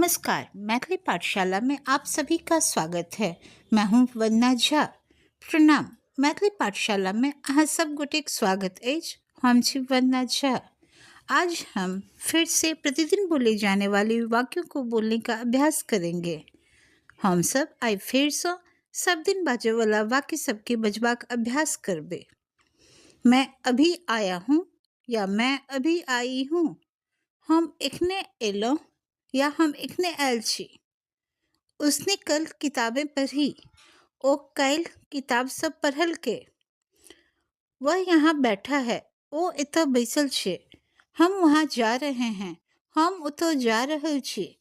नमस्कार, मैथिली पाठशाला में आप सभी का स्वागत है। मैं हूं वंदना झा। प्रणाम। मैथिली पाठशाला में अहाँ सब गोटेक स्वागत अछि। हम छी वंदना झा। आज हम फिर से प्रतिदिन बोले जाने वाले वाक्यों को बोलने का अभ्यास करेंगे। हम सब आइ फेरसँ सब दिन बाजयवला वाक्य सबके बजबाक अभ्यास करबै। मैं अभी आया हूँ या मैं अभी आई हूँ। हम एखने अयलहुँ या हम एखने आयल छी। उसने कल किताबें पढ़ी। ओ काल्हि किताब सब पढ़लकै। वह यहाँ बैठा है। ओ एतऽ बैसल छै। हम वहाँ जा रहे हैं। हम ओतऽ जा रहल छी।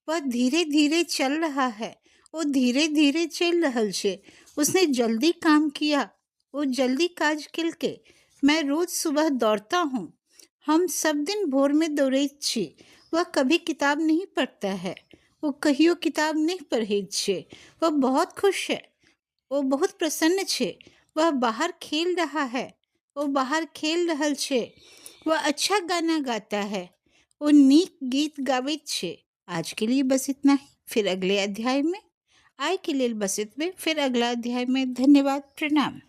वह धीरे धीरे चल रहा है। ओ धीरे धीरे चलि रहल छै। उसने जल्दी काम किया। ओ जल्दी काज केलकै। मैं रोज सुबह दौड़ता हूँ। हम सब दिन भोरमे दौड़ैत छी। वह कभी किताब नहीं पढ़ता है। ओ कहियो किताब नहि पढ़ैत छै। वह बहुत खुश है। ओ बहुत प्रसन्न छै। वह बाहर खेल रहा है। ओ बाहर खेल रहल छै। वह अच्छा गाना गाता है। ओ नीक गीत गाबैत छै। आज के लिए बस इतना ही। फिर अगले अध्याय में। आइ के लेल बस एतबे। फिर अगला अध्याय में। धन्यवाद। प्रणाम।